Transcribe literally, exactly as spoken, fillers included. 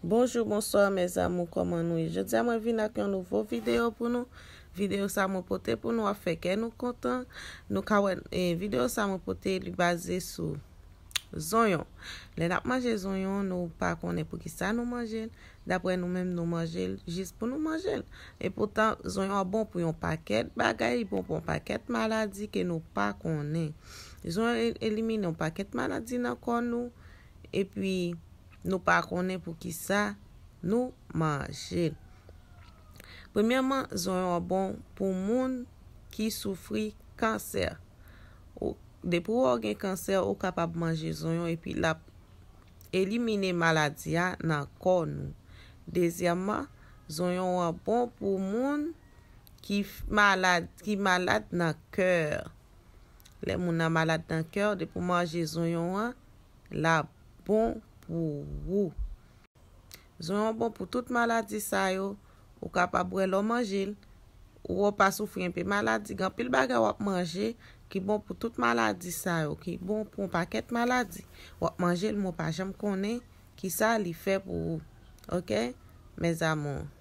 Bonjou, bonswa, mes amours, kòman nou ye? Jodi a mwen vin ak yon nouvo videyo pou nou. Videyo sa mwen pote pou nou ap fè kè nou kontan. Nou ka wè, e, videyo sa mwen pote, li baze sou zonyon. Lè n ap manje zonyon, nou pa konnen poukisa nou manje l. Daprè nou menm, nou manje l jis pou nou manje l. Epoutan, zonyon an bon pou yon pakèt bagay, li bon pou yon pakèt maladi ke nou pa konnen. Zonyon e-, elimine yon pakèt maladi nan kò nou, epi nou pa konnen poukisa nou manje l. Premyèman, zonyon an bon pou moun ki soufri kansè. Ou, depi w wè w gen kansè, ou kapab manje zonyon epi l ap elimine maladi a nan kò nou. Dezyèmman, zonyon an bon pou moun ki f-, malad, ki malad nan kè. Lè moun nan malad nan kè, depi w manje zonyon an, l ap bon pou ou. Zonyon bon pou tout maladi sa yo. Ou kapab wè lè w manje l, ou wè w pa soufri enpe maladi. Gen anpil bagay w ap manje ki bon pou tout maladi sa yo, ki bon pou yon pakèt maladi. W ap manje l, men w pa janm konnen kisa li fè pou ou. Oke? Mes amours.